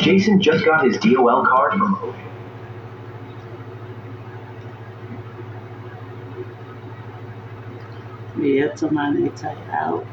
Jason just got his DOL card from OSHA. Ia tamane taeao.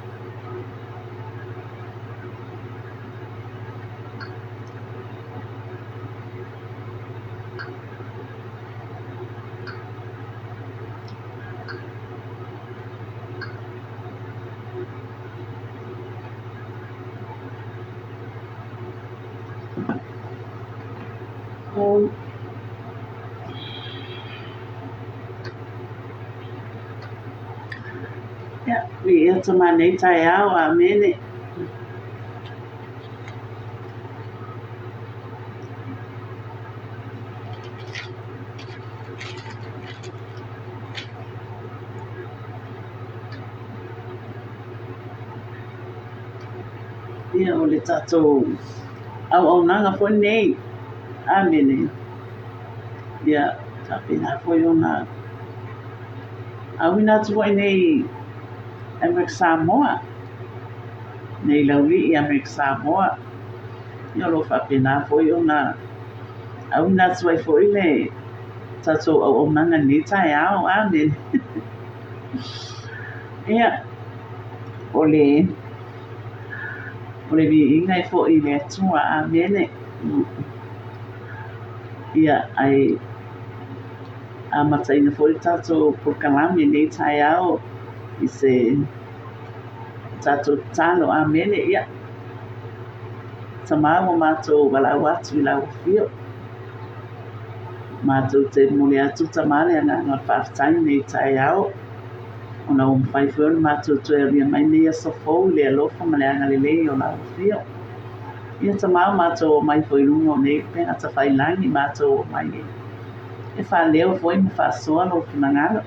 Ia, ia tamane taeao. Amene. Ia, o le tatou auaunaga foi lenei. Amene. Ia, faapena foi ona auina atu foi nei Amerika Samoa, nei laulii Amerika Samoa. Ia, o lo o faapena foi ona auina atu ai foi le tatou auaunaga i lenei taeao. Amene. Ia, o le O le viiga e foʻi i le Atua. Amene. Ia, ae amataina foi le tatou polokalame i lenei taeao i se tatou tatalo. Amene. Ia, Tama ua matou valaau atu i lau afio. Matou te momoli atu Tama le agaga o le faafetai i lenei taeao. Ona ua mafai foi ona matou toe aulia mai lenei aso fou i le alofa ma le agalelei o lau afio. Ia Tama ua matou omai foi i luga o nei upega tafailagi, matou omai e faaleo foi ma faasoa lou finagalo.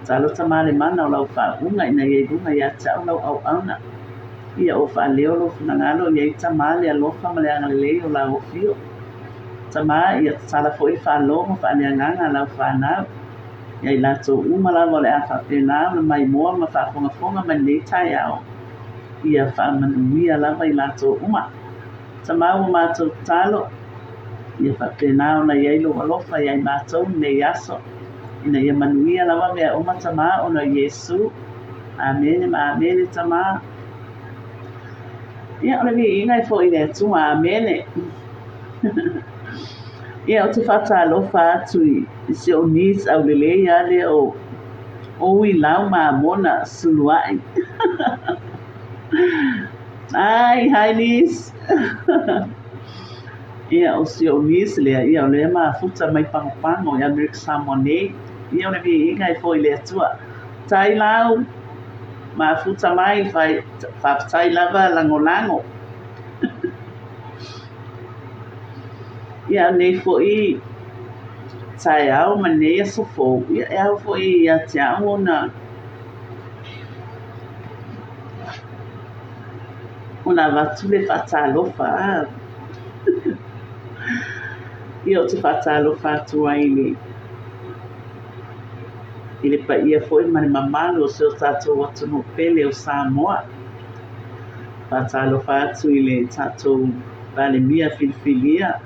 Tatalo Tama le mana o lau faauuga ina ia i luga ia te au lau auauna. Ia ou faaleo lou finagalo i ai Tama le alofa ma le agalelei o lau afio. Tama, ia tatala foi le faalogo faaleagaga a lau fanau. Ia i latou uma lava o le a faapena ona maimoa ma faafogafoga mai lenei taeao, ia faamanuia lava i latou uma. Tama ua matou tatalo, ia faapena ona i ai lou alofa ia i matou i lenei aso, ina ia manuia lava mea uma Tama ona o Iesu. Amene ma amene Tama. Ia, o le viiga e foi i le Atua. Amene. Ia, ou te faatalofa atu i si ou niece aulelei lava lea o Uilau Mamona Suluai. Hi, hi niece. Ia, o si ou niece lea, ia, o lea e mafuta mai Pagopago i Amerika Samoa nei. Ia, o le viiga e foi i le Atua. Tai lau, mafuta mai, faafetai lava lagolago. Ia, nei foi taeao ma nei aso fou, ia, e ao foi ia te au ona avatu le faatalofa. Ia, ou te faatalofa atu ai i le paia foi ma le mamalu o si o tatou atunuu pele o Samoa. Faatalofa atu i le tatou Palemia filifilia,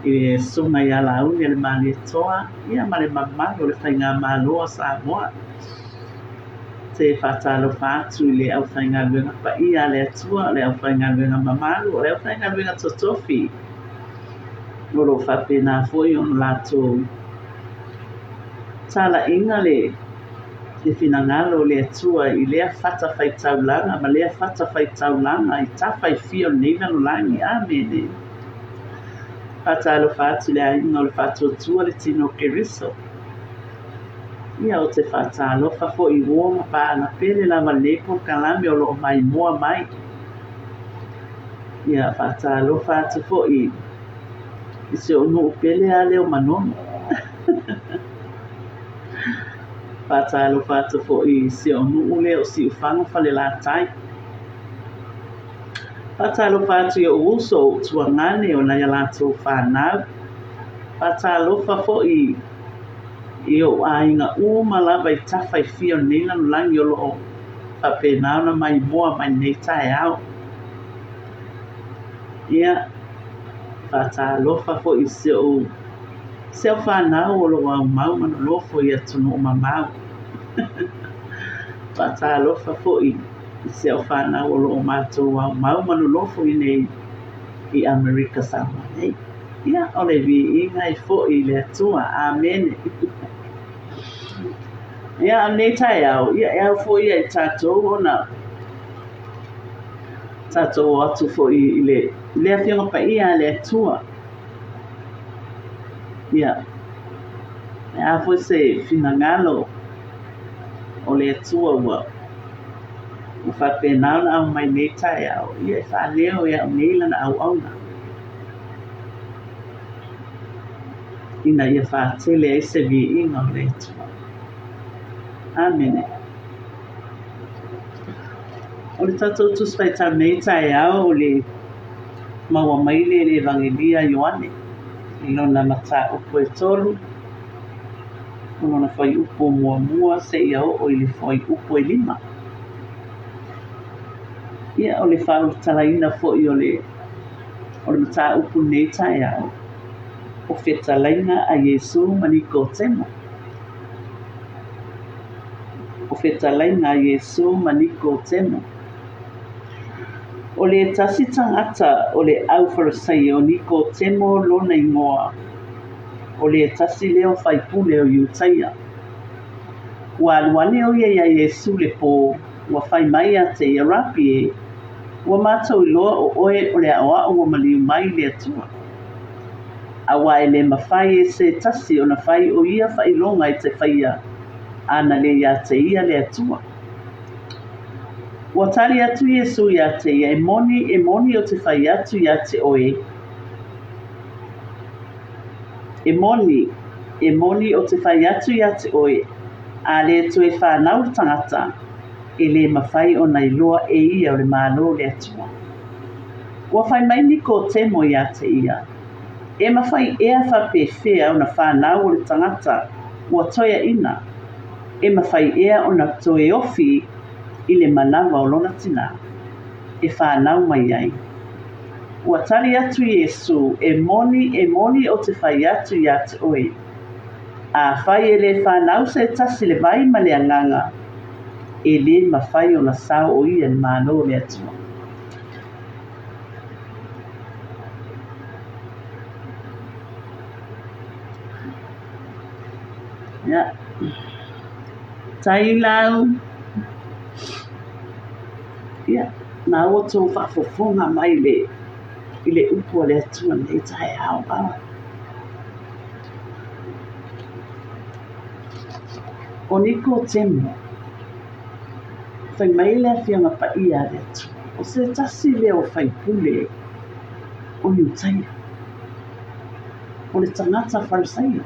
i le Susuga ia Laauli-a-le-Malietoa, ia ma le mamalu o le Faigamalo a Samoa. Te faatalofa atu i le aufaigaluega paia a le Atua, o le aufaigaluega mamalu, o le aufaigaluega totofi, o lo o faapena foi ona latou talaiga le le finagalo o le Atua i lea fatafaitaulaga ma lea fatafaitaulaga i tafa e fia o lenei lalolagi. Amene. Faatalofa atu i le aiga o le Faatuatua le Tino o Keriso. Ia, ou te faatalofa foi i uo ma paaga pele lava i lenei polokalame o lo o maimoa mai. Ia, faatalofa atu foi i si ou nuu pele lava lea o Manono. Faatalofa atu foi i si ou nuu lea o Siufaga Falelatai. Faatalofa atu i ou uso, ou tuagane o nai a latou fanau. Faatalofa foi i ou aiga uma lava i tafa e fia o lenei lalolagi o lo o faapena ona maimoa mai lenei taeao. Ia, faatalofa foi i si ou Si au fanau o lo o aumau ma nonofo i atunuu mamao. Faatalofa foi i si au fanau o lo o matou aumau ma nonofo i inei i Amerika Samoa nei. Ia, o le viiga e foi i le Atua. Amene. Ia, o lenei taeao, ia, e ao foi ia i tatou ona tatou o atu foi i le, i le Afioga Paia a le Atua. Ia, e a foi se finagalo o le Atua ua ua faapena ona aumai nei taeao, ia e faaleo e au nei lana auauna ina ia faatele ai se viiga o le Atua. Amene. O le tatou Tusi Faitau nei taeao o le maua mai lea i le Evagelia a Ioane i lona mataupu e 3, o lona fuaiupu muamua seia oo i le fuaiupu e 5. Ia, o le faaulutalaina foi o le o le mataupu nei taeao, o fetalaiga a Iesu ma Nikotemo. O fetalaiga a Iesu ma Nikotemo. O le tasi tagata o le au Farisaio o Nikotemo lona igoa, o le tasi lea o faipule o Iutaia. Ua alu ane ʻo ia iā Iesū le pō, ua fai mai ia te ia, Rapi e, ua matou iloa ʻo ʻoe o le aʻoaʻo ua maliu mai i le Atua. Auā e le mafai e se tasi ona fai o ia faailoga e te faia, ana le iā te ia le Atua. Ua tali atu Iesū iā te ia, E moni, e moni ou te fai atu iā te ʻoe, E moni, e moni ou te fai atu iā te ʻoe, a le toe whānau le tangata, e le mawhai ona iloa e ia o le Malo o le Atua. Ua fai mai Nikotemo iā te ia, E mawhai ea whapewhea ona whānau o le tangata ua toeaina, e mawhai ea ona toe ofi i le manawa o lona tinā, e whānau mai ai. Ua tali atu Iesū, E moni, e moni ou te whai atu iā te oe. Afai e le whānau se tasi le vai ma le Agaga, e le mawhai ona sao o ia i le Malo o le Atua. Ia. Tailau. Ia, na ua tou faafofoga mai le i le upu a le Atua nei taeao. O Nikotemo, fai mai le Afioga Paia a le Atua, o se tasi lea o faipule o Iutaia, o le tagata Farisaio.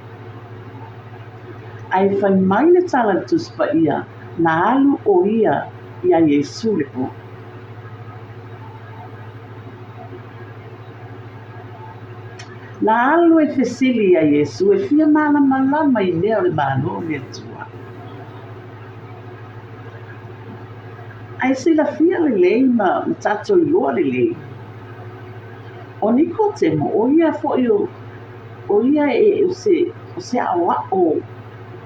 Ae fai mai le tala i le Tusi Paia, na alu ʻo ia iā Iesū le pō. Na alu e fesili iā Iesū e fia mālamalama i mea o le Malo o le Atua. Ae silafia lelei ma tatou iloa lelei, ʻo Nikotemo, ʻo ia foi o ʻo ia e o se o se aʻoaʻo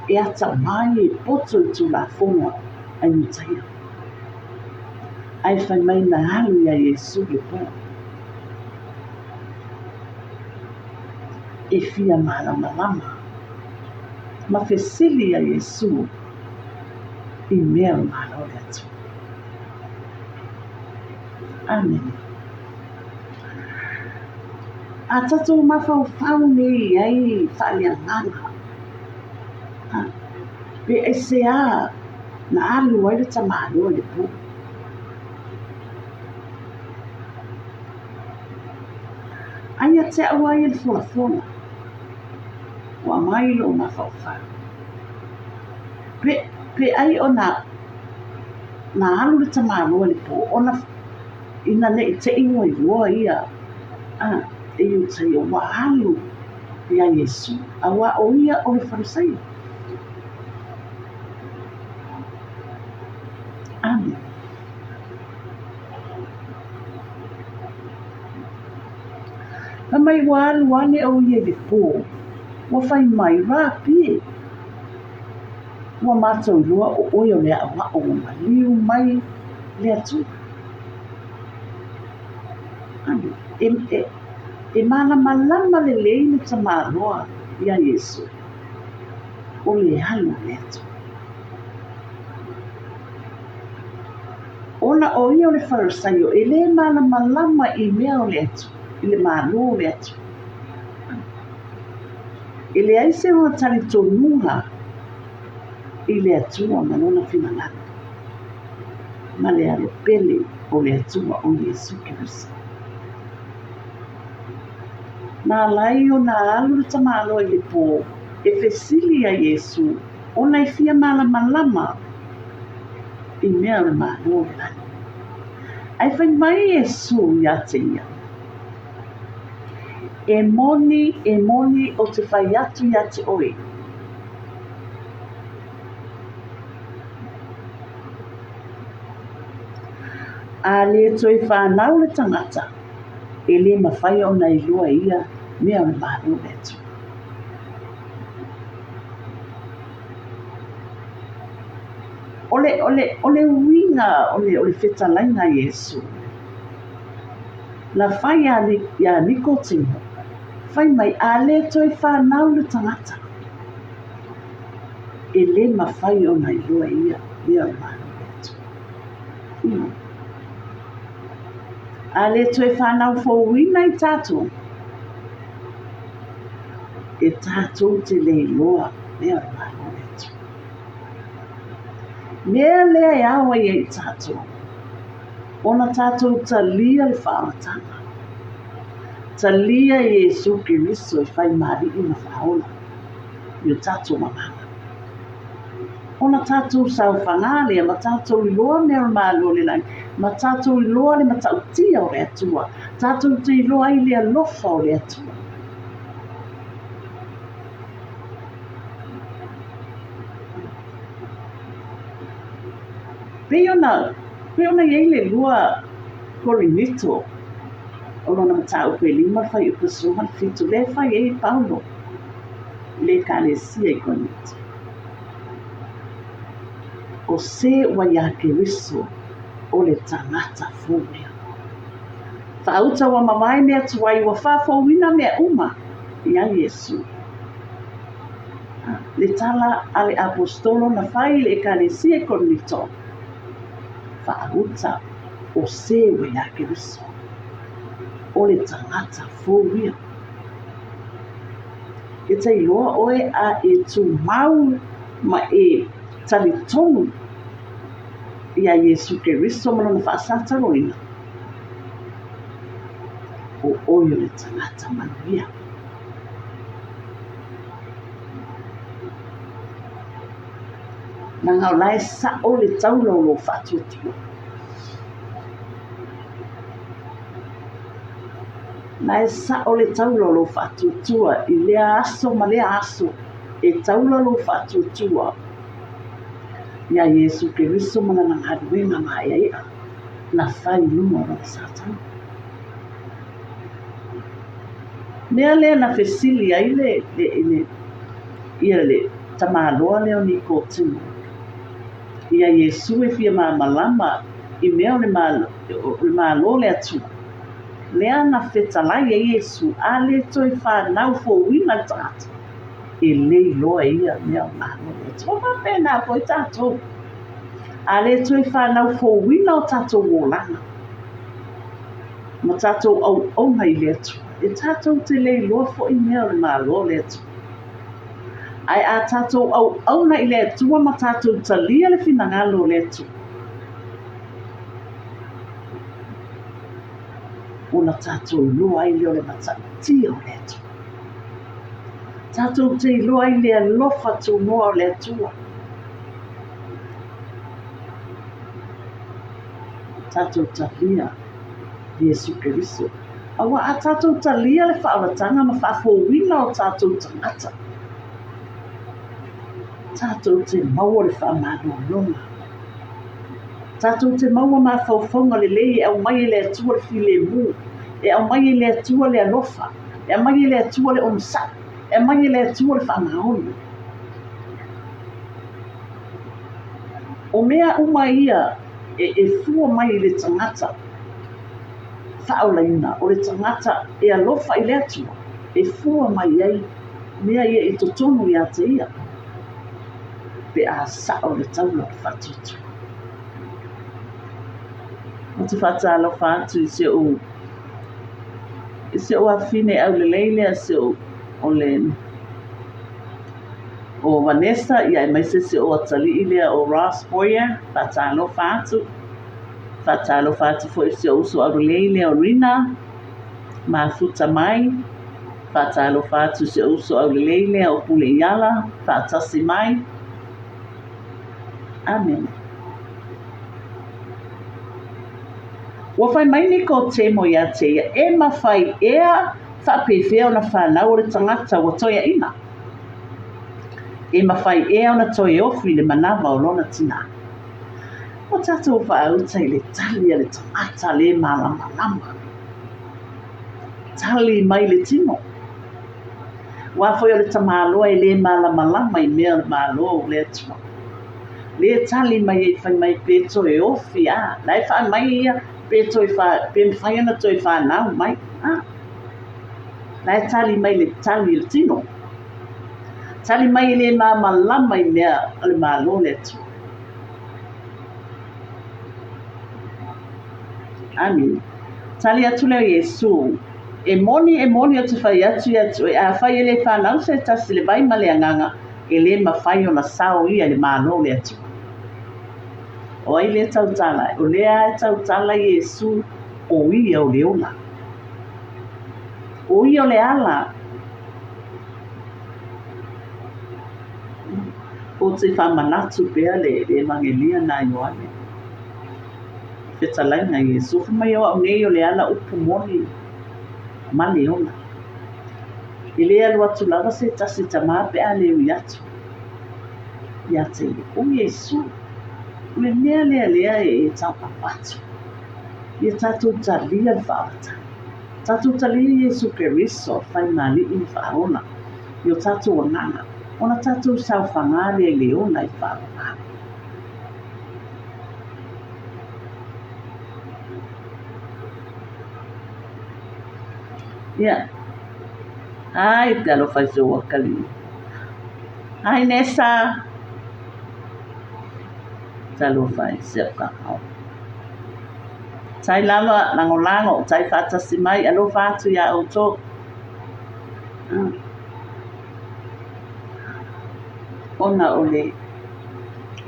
e atamai e poto i Tulafono a Iutaia. Ae fai mai na alu iā Iesū le pō. E fia mālamalama ma fesili iā Iesū i mea o le Malo o le Atua. Amene. A tatou mafaufau nei i ai faaleagaga, pe aisea na alu ai le tamaloa i le pō? Ai ia te au ai e le folafola, ua aumai lou mafaufau. Pe, pe ai ona na alu le tamaloa i le pō, ona Ina ne i te i ua iloa ia a e Iutaia ua alu iā Iesū, auā ʻo ia o le Farisaio. Amene. Fai mai ua alu ane ʻo ia i le pō, ua fai mai, Rapi e, ua mātou iloa ʻo ʻoe o le aʻoaʻo ua maliu mai le Atua. E, e, e mālamalama lelei le tamaloa iā Iesū, o le alu o le Atua. Ona ʻo ia o le Farisaio e lē mālamalama i mea o le Atua, i le Malo o le Atua. E leai se ona talitonuga i le Atua ma lona finagalo. ma le alo pele o le Atua o Iesū Keriso. Na ala ai ona alu le tamaloa i le pō e fesili iā Iesū ona e fia mālamalama i mea o le Malo o le lani. Ae fai mai Iesu iā te ia, E moni, e moni, ou te fai atu iā te oe. A le toe whānau le tangata, e le mawhai ona iloa e ia mea o le Malo o le Atua. O le, o le, o le uiga o le, o le fetalaiga a Iesu, na fai iā, iā Nikotimo, fai mai, a le toe whānau le tangata, e le mawhai ona iloa e ia mea o le Malo o le Atua. A le toe whānau fouina i tātou, e tātou te le iloa mea o le Malo o le Atua. Mea lea e ao ai ai tātou, ona tātou talia le whaalatanga. Talia Iesu Keriso e whai māri'i ma whaola i o tātou manganga. Ona tātou saofagā lea ma tātou iloa mea o le Malo o le Lagi, ma tātou iloa le matautia o le Atua, tātou te iloa ai le alofa o le Atua. Pei ona, pei ona i ai le lua Korinito o lona mataupu e lima le fuaiupu 17, lea e fai ai e Paulo i le Ekalesia i Korinito. O se ua iā Keriso o le tagata fou lea. Faauta ua mavae mea tuai ua faafouina mea uma iā Iesu. Le tala a le Aposetolo na fai i le Ekalesia i Korinito, Faauta o se ua iā Keriso, o le tagata fou ia. E te iloa oe a e tumau ma e talitonu iā Iesu Keriso ma lona faasataloina, o oe o le tagata manuia. Leaga o la e sa'o le taula o lou faatuatua. La e sa'o le taula o lou faatuatua i lea aso ma lea aso e taula lou faatuatua iā Iesu Keriso ma Lana galuega maeaea na fai i luma o Lona Satani. Mea lea na fesili ai le, le, le, ia le tamaloa lea o Nikotimo iā Iesu e fia malamalama i mea o le Malo, o le Malo o le Atua. Lea na fetalai ai Iesu, a le toe whanau fouina le tagata, e le iloa e ia mea o le Malo o le Atua. Faapena foi tatou. A le toe whanau fouina o tatou olaga, ma tatou auauna i le Atua, e tatou te le iloa foi mea o le Malo o le Atua. Ae a tatou auauna i le Atua ma tatou talia le finagalo o le Atua, ona tatou iloa ai lea o le matautia o le Atua. Tatou te iloa ai le alofa tunoa o le Atua. Tatou talia Iesu Keriso. Aua a tatou talia le faaolataga ma faafouina o tatou tagata, tatou te maua le faamalologa. Tatou te maua mafaufauga lelei e aumai e le Atua le filemu, e aumai e le Atua le alofa, e aumai e le Atua le onosai, e aumai e le Atua le faamaoni. O mea uma ia e, e fua mai i le tagata faaolaina, o le tagata e alofa i le Atua, e fua mai ai mea ia i totonu ia te ia, pe a sa'o le taula o le faatuatua. Ou te faatalofa atu i si o'u i si o'u afafine aulelei lea si o'u o le o Vanessa ia aemaise si o'u atalii lea o Ross Boyer, faatalofa atu. Faatalofa atu foi i si o'u uso aulelei lea o Rina, mafuta mai. Faatalofa atu i si o'u uso aulelei lea o Pule Iala, faatasi mai. Amene. Ua fai mai Nikotemo iā te ia, E mawhai ea faapefea ona whanau o le tagata ua toeaina? E mawhai ea ona toe ofi le manawa o lona tinā? Ua tatou faauta i le tali a le tagata le malamalama. Tali mai le tino. Aua foi o le tamaloa e le malamalama i mea o le Malo o le Atua. Le tali mai ai fai mai pe toe ofi a, la e fai mai ia pe toe fa, pe mafai ona toe fanau mai. A. La e tali mai le tali i le tino. Tali mai e le malamalama i mea o le Malo o le Atua. Amene. Tali atu lea o Iesu, E moni, e moni ou te fai atu ia te oe, afai e le fanau se tasi le vai ma le agaga, e le mafai ona sao ia i le Malo o le Atua. O ai lea tautala? O lea e tautala Iesu, o ia o le ola. O ia o le ala. Ou te faamanatu pea le Evagelia na Ioane. Fetalaiga Iesu, fai mai o au nei o le ala upu moni ma le ola. E le alu atu lava se tasi tama pe a le ui atu ia te ia. O Iesu, o le mea lea lea e tau avatu. Ia tatou talia le faaolatanga. Tatou talia Iesu Keriso, Faimaali'i ma Faaola, i o tatou agaga, ona tatou saofaga lea i le ola i faaola. Ia. Ai, te alofa i se uakalii. Ai, Nessa. Talofa i se au kakao. Tai lava, lagolago, tai faatasi mai, alofa atu iā outou. Ona o le,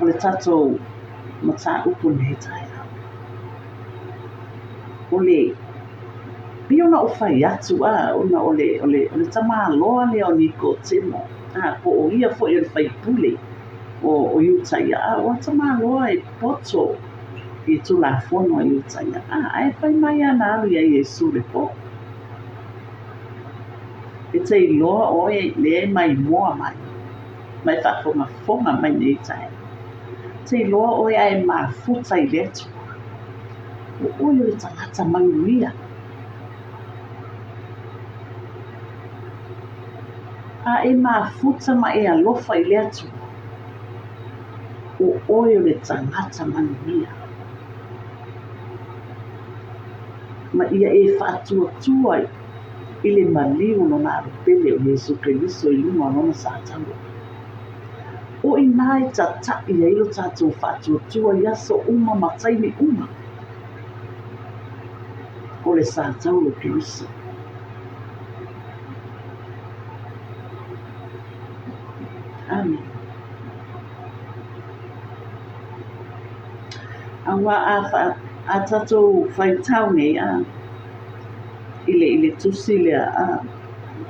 o le tatou mataupu lenei taeao. O le, pei ona ou fai atu a, ona o le, o le, o le tamaloa lea o Nikotemo, a, po o ia foi o le faipule o, o Iutaia, a ua tamaloa e poto i Tulafono a Iutaia, a, ae fai mai ana alu iā Iesu le po. E te iloa ʻoe lea e maimoa mai, ma e faafogafoga mai nei taeao. E te iloa ʻoe a e mafuta i le Atua. O ʻoe o le tagata manuia. A e mafuta ma e alofa i le Atua, o ʻoe o le tagata manuia. Ma ia e faatuatua i le maliu o lona alo pele o Iesu Keriso i luga o lona sa taua. O i nā e tataʻi ai lo tatou faatuatua i aso uma ma taimi uma, o le sa taua o Keriso. Amene. Aua a, wha, a tatou whaitau nei, a, i le, i le tusi lea, a,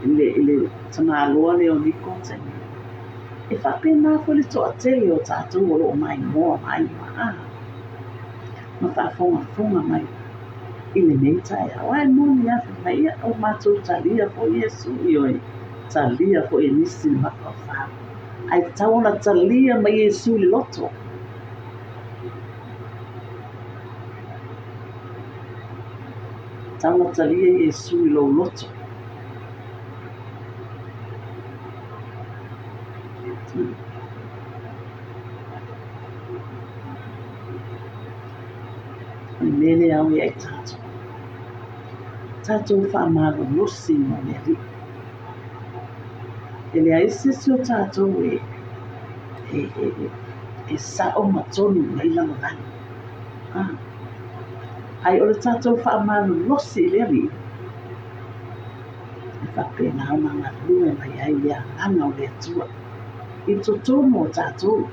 i le, i le tamaloa lea o Nikotene, e faapena foi le toatele o tatou o lo o maimoa mai ma, a, ma faafogafoga mai i lenei taeao. Ae moni lava fai mai, ia, o matou talia foi Iesu, ioe, talia foi e nisi le maka o fao. Ae tatau ona talia mai Iesu i le loto. Tatau ona talia Iesu i lou loto. O le mea lea ao ia i tatou. Tatou faamalolosi mo le Alii. E leai se isi o tatou e, e, e, e sao ma tonu i nei lalolagi. Ah. Ai o le tatou faamalolosi i le Alii, e faapena ona galue mai ai le agaga o le Atua i totonu o tatou.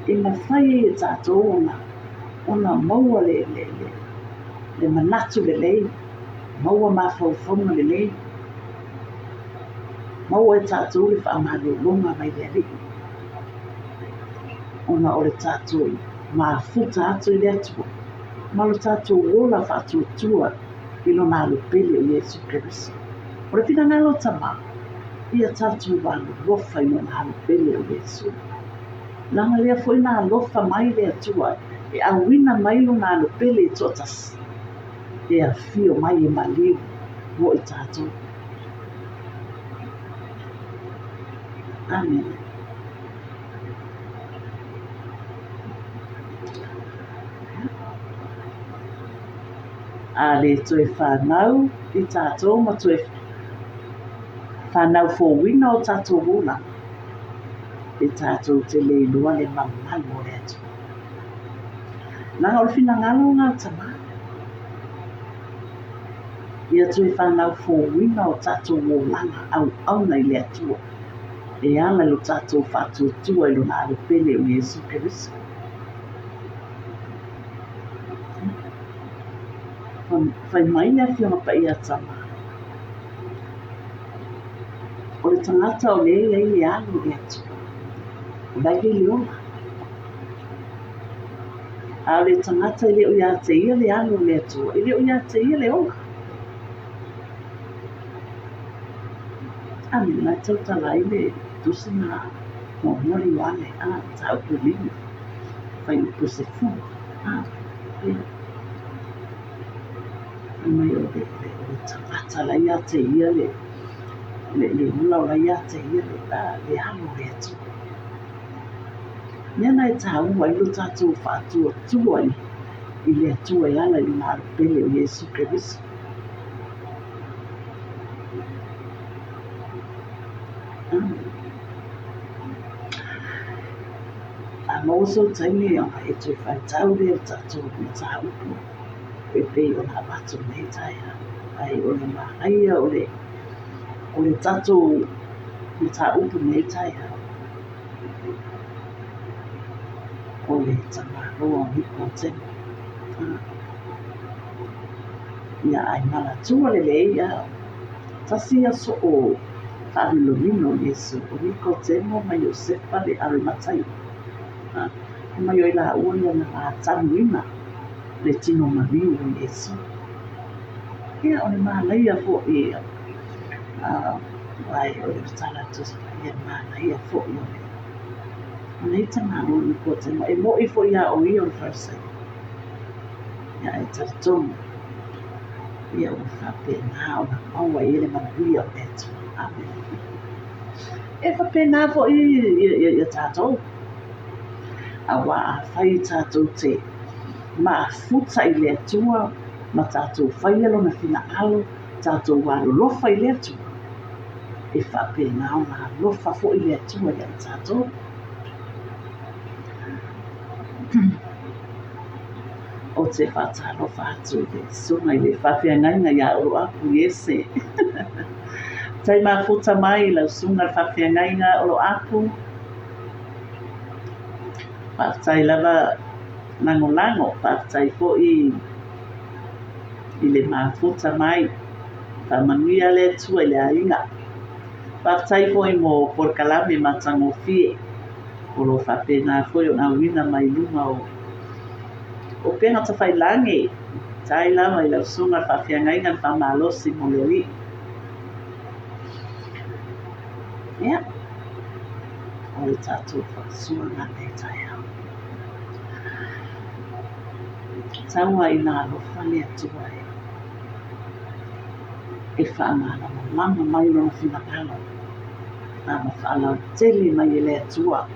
E mafai ai e tatou ona, ona maua le, le, le, le manatu lelei, maua mafaufauga lelei, maua e tatou le faamalologa mai le Alii, ona o le tatou mafuta atu i le Atua. ma lo tatou ola faatuatua i Lona Alo pele o Iesu Keriso. O le finagalo o Tama, ia tatou alolofa i Lona Alo pele o Iesu. Leaga lea foi na alofa mai le Atua e auina mai Lona Alo pele e toatasi, e afio mai e maliu mo i tatou. Amene. A le toe whanau i tātou ma toe whanau fōuina o tātou ola, e tātou te le iloa le malumalu o le Atua. Leaga o le finagalo o ngā tama, ia toe whanau fōuina o tātou olaga auauna i le Atua, e ala i lo tātou whaatuatua i lona alo pele o Iesu Keriso. Fai mai le Afioga Paia Tama, o le tagata o lea e i ai le alo o le Atua, o la e i ai le ola. A o le tagata e le o ia te ia le alo o le Atua, e le o ia te ia le ola. Amene, la e tautala ai le tusi na muamua le Ioane, a, mataupu e 5, fuaiupu e 10, a, ia. Fai mai o le, le, o le tagata la ia te ia le, le, le ola o la ia te ia le, a, le alo o le Atua. Mea na e tāua ai lo tātou faatuatua i, i le Atua e ala i lona alo pele o Iesu Keriso. A maua sou taimi ona e toe whaitau lea o tātou mataupu e pei ona avatu nei taeao. Ai o le manaia o le, o le tātou mataupu nei taeao, o le tamaloa o Nikotemo. Ia ai manatua lelei a tasi aso o faavilolino o Iesu, o Nikotemo ma Iosefa le Arimatai. Fai mai o i laua ia na latanuina le tino maliu o Iesu. Ia o le manaia foi ai o le tala a Tusi Paia, le manaia foi o le o nei tamaloa o Nikotemo, e mo'i foi ia o ia o le Farisai. Ia ae talitonu, ia ua faapena ona maua ai le manuia o le Atua. Amene. E faapena foi ia tatou. Auā afai tatou te mafuta i le Atua ma tatou faia Lona finagalo, tatou alolofa i le Atua, e faapena ona alofa foi le Atua ia i tatou. Ou te faatalofa atu i le susuga i le faafeagaiga ia Oloapu Iese. Tai mafuta mai lau susuga i le faafeagaiga Oloapu. Faafetai lava lagolago, faafetai foi i le mafuta mai. Faamanuia le Atua i le aiga. Faafetai foi mo polokalame matagofie o lo o faapena foi ona auina mai luga o upega tafailagi. Tai lava i lau susuga le faafeagaiga le faamalosi mo le Alii. Ia, o le tatou faasuaga nei taeao. Taua ina alofa le Atua e e faamalamalama mai lona finagalo a ma faalautele mai e le Atua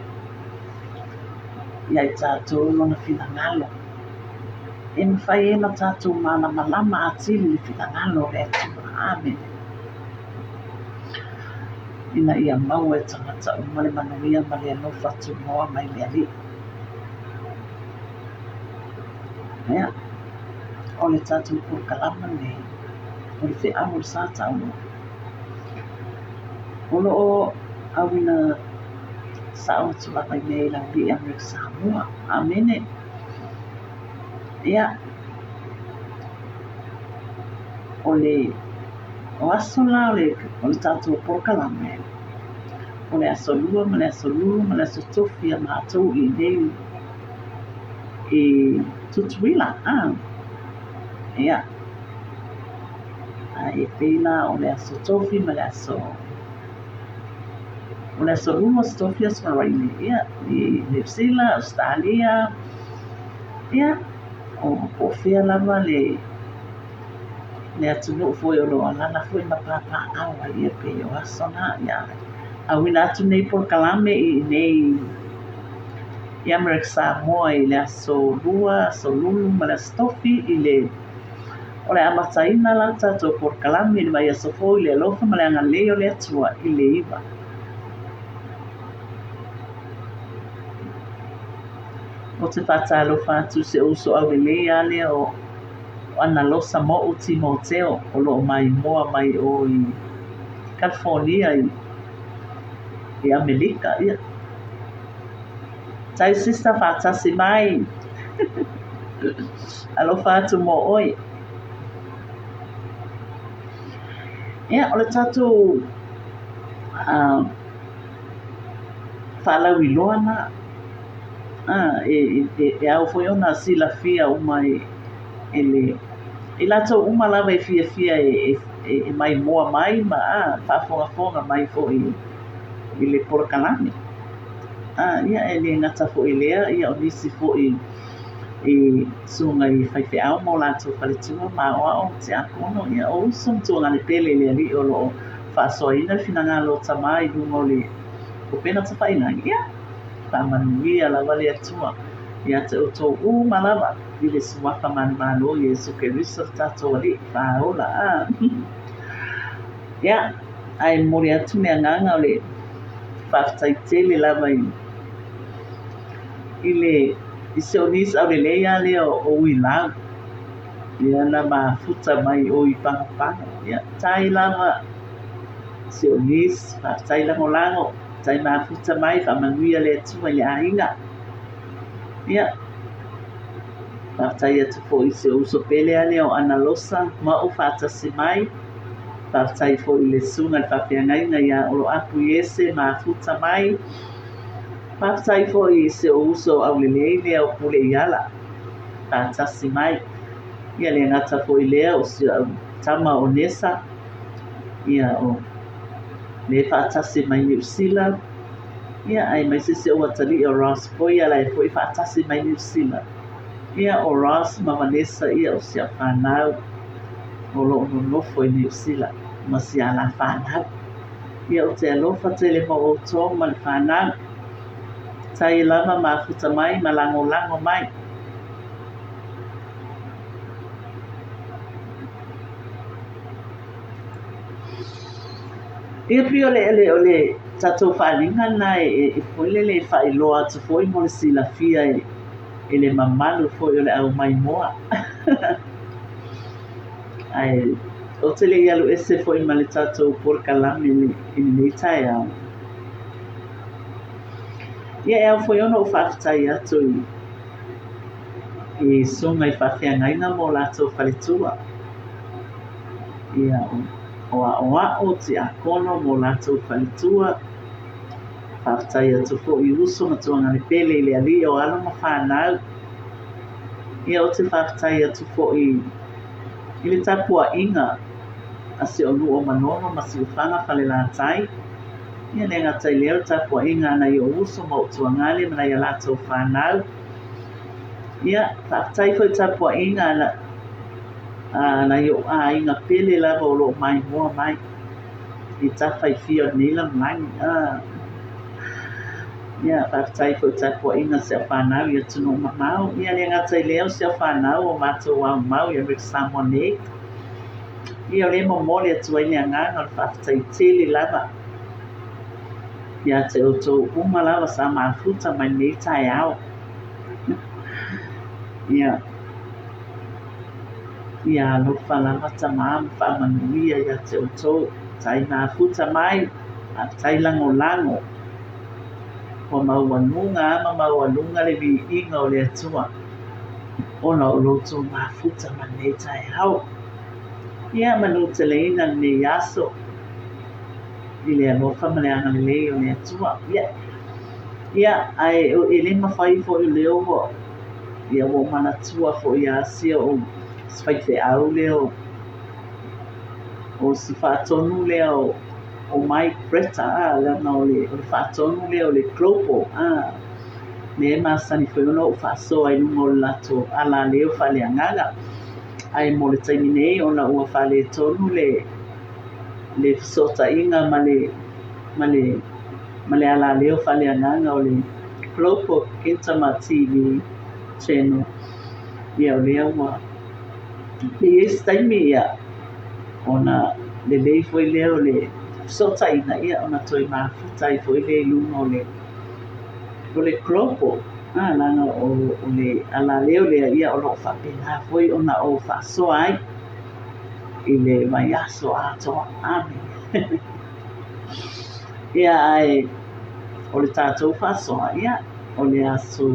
ia i tatou lona finagalo. E mafai ai ona tatou malamalama atili i le finagalo o le Atua. Amene. Ina ia maua e tagata uma le manuia ma le alofa tunoa mai le Alii. Ia, o le tatou polokalama lenei, o le feau o le sa taua. O lo o auina sao atu lava i mea i Laulii Amerika Samoa. Amene. Ia, o le o aso la o le, o le tatou polokalame, o le aso lua ma le aso lulu ma le aso tofi a matou i nei i Tutuila, a. Ia. Ae pei la o le aso Tofi ma le aso o le aso Lua, aso Tofi, aso Faraile, ia, i Niu Sila, Ausetalia, ia, o po o fea lava le le atunuu foi o lo o alaala foi ma papaaao ai, ia pei o aso na, ia, auina atu nei polokalame i inei i Amerika Samoa i le aso Lua, aso Lulu ma le aso Tofi i le o le amataina la o tatou polokalame i le vaiaso fou i le alofa ma le agalelei o le Atua i le 9. Ou te faatalofa atu i si ou uso aulelei lava lea o Analosa Mo'u Timoteo o lo o maimoa mai o i California i i Amelika. Ia. Tai sister faatasi mai. Alofa atu mo oe. Ia, o le tatou faalauiloa na e ao foi ona silafia uma e le i latou uma lava e fiafia e maimoa mai ma faafogafoga mai foi i le polokalame. Ia e le gata foi i lea, ia o nisi foi i susuga i faifeau ma o latou faletua ma aoao tiakono, ia o uso ma tuagane pele i le Alii o lo o faasoaina le finagalo o Tama i luga o le upega tafailagi. Ia, faamanuia lava le Atua ia te outou uma lava i le Suafa manumalo o Iesu Keriso le tatou Alii faaola. Ia, ae momoli atu le agaga o le faafetai tele lava i i le i si ou niece aulelei lava lea o Uilau, lea na mafuta mai o i Pagopago. Ia, tai lava si ou niece, faafetai lagolago, tai mafuta mai, faamanuia le Atua i le aiga. Ia, faafetai atu foi i si ou uso pele lava lea o Analosa ma ou faatasi mai. Faafetai foi i le susuga i le faafeagaiga ia Oloapu Iese mafuta mai. Faafetai foi i si ou uso aulelei lea o Puleiala faatasi mai. Ia le gata foi lea o si au tama o Nesa, ia o le faatasi mai Niu Sila, ia aemaise si ou atalii o Ross Boia la e foi faatasi mai Niu Sila. Ia o Ross ma Vanessa ia o si au fanau o lo o nonofo i Niu Sila ma si a la fanau. Ia ou te alofa tele mo outou ma le fanau. Tai lava mafuta mai ma lagolago mai. Ia pei o le, o le tatou faaaliga lena e foi lele e faailoa atu foi mo le silafia e le mamalu foi o le au maimoa. Ae ou te le i alu ese foi ma le tatou polokalame i lenei taeao. Ia e ao foi ona ou faafetai atu i i susuga i faafeagaiga ma o latou faletua. Ia, o aoao, tiakono ma o latou faletua. Faafetai atu foi i uso ma tuagane pele i le Alii o alo ma fanau. Ia, ou te faafetai atu foi i le tapuaiga a si ou nuu o Manono ma Siufaga Falelatai. Ia, le gata i lea o le tapuaiga a nai ou uso ma ou tuagane ma nai a latou fanau. Ia, faafetai foi i le tapuaiga a nai ou aiga pele lava o lo o maimoa mai i tafa e fia o lenei lalolagi. Ia, faafetai foi i le tapuaiga a si au fanau i atunuu mamao. Ia, le gata i lea o si au fanau o matou aumau i Amerika Samoa nei. Ia, o lea e momoli atu ai le agaga o le faafetai tele lava ia te outou uma lava sa mafuta mai lenei taeao. Ia, ia alofa lava Tama ma faamanuia ia te outou. Tai mafuta mai, faafetai lagolago. Ua maualuga lava ma maualuga le viiga o le Atua ona o lo outou mafuta mai lenei taeao. Ia manuteleina lenei aso i le alofa ma le agalelei o le Atua. Ia, ia ae e le mafai foi o lea ua Ia ua ou manatua foi ia si ou faifeau lea o si faatonu lea o Mike Bretta, a, leaga o le faatonu lea o le Global, a, mea e masani foi ona ou faasoa i luga o le latou alaleo faaleagaga. Ae mo le taimi nei ona ua faaletonu le fesootaiga ma le ma le ma le alaleo faaleagaga o le Global Interma TV Channel, ia o lea ua e i ai se taimi ia ona lelei foi lea o le fesootaiga ia ona toe mafuta ai foi lea i luga o le o le Global, a, leaga o le alaleo lea ia o lo o faapena foi ona ou faasoa ai i le vaiaso atoa. Amene. Ia ae o le tatou faasoa, ia, o le aso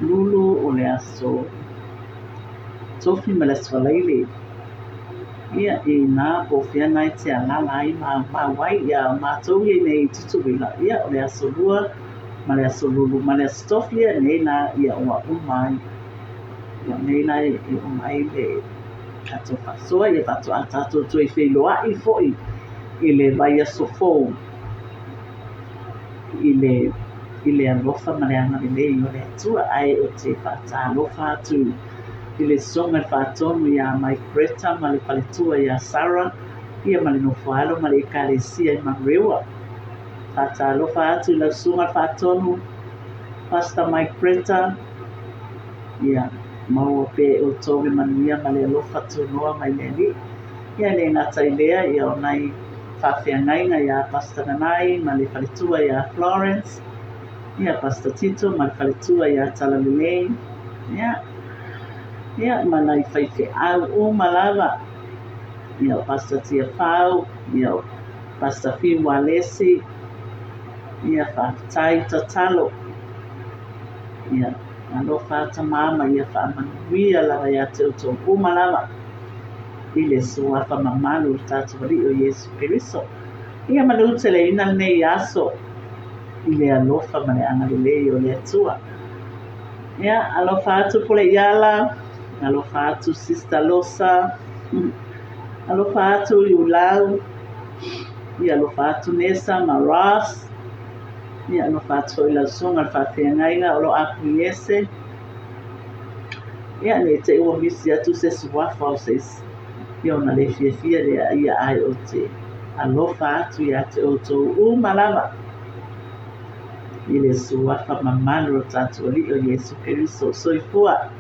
Lulu, o le aso Tofi ma le aso Faraile, ia, i ina po o fea lena e te alaala ai ma aumau ai. Ia, o matou ia i inei i Tutuila, ia, o le aso Lua ma le aso Lulu ma le aso Tofi, ia, nei la, ia, ua uma ai. Ia, nei la e uma ai le tatou faasoa, ia faatoa tatou toe feiloai foi i le vaiaso fou i le i le alofa ma le agalelei o le Atua. Ae ou te faatalofa atu i le Susuga i le Faatonu ia Mike Bretta ma le faletua ia Sarah, ia ma le nofoalo ma le Ekalesia i Manurewa. Faatalofa atu i lau Susuga i le Faatonu, Pastor Mike Bretta, ia maua pea e outou le manuia ma le alofa tunoa mai le Alii. Ia le gata i lea, ia o nai faafeagaiga ia Pastor Nanai ma le faletua ia Florence, ia Pastor Tito ma le faletua ia Talalelei, ia, ia ma nai faifeau uma lava, ia o Pastor Tiafau, ia o Pastor Fiu Alesi, ia faafetai tatalo, ia alofa ata mama ia faamanuia lava ia te outou uma lava i le suafa mamalu o le tatou Alii o Iesu Keriso. Ia manuteleina lenei aso i le alofa ma le agalelei o le Atua. Ia, alofa atu Pule Iala, alofa atu Sister Losa, alofa atu Iulau, ia alofa atu Nessa ma Ross, ia alofa atu foi lau susuga i le faafeagaiga o lo o apuiese. Ia, ne i te i ua misi atu se suafa o se isi, ia ona le fiafia lea, ia ae ou te alofa atu ia te outou uma lava i le suafa mamalu o le tatou Alii o Iesu Keriso. Soifua!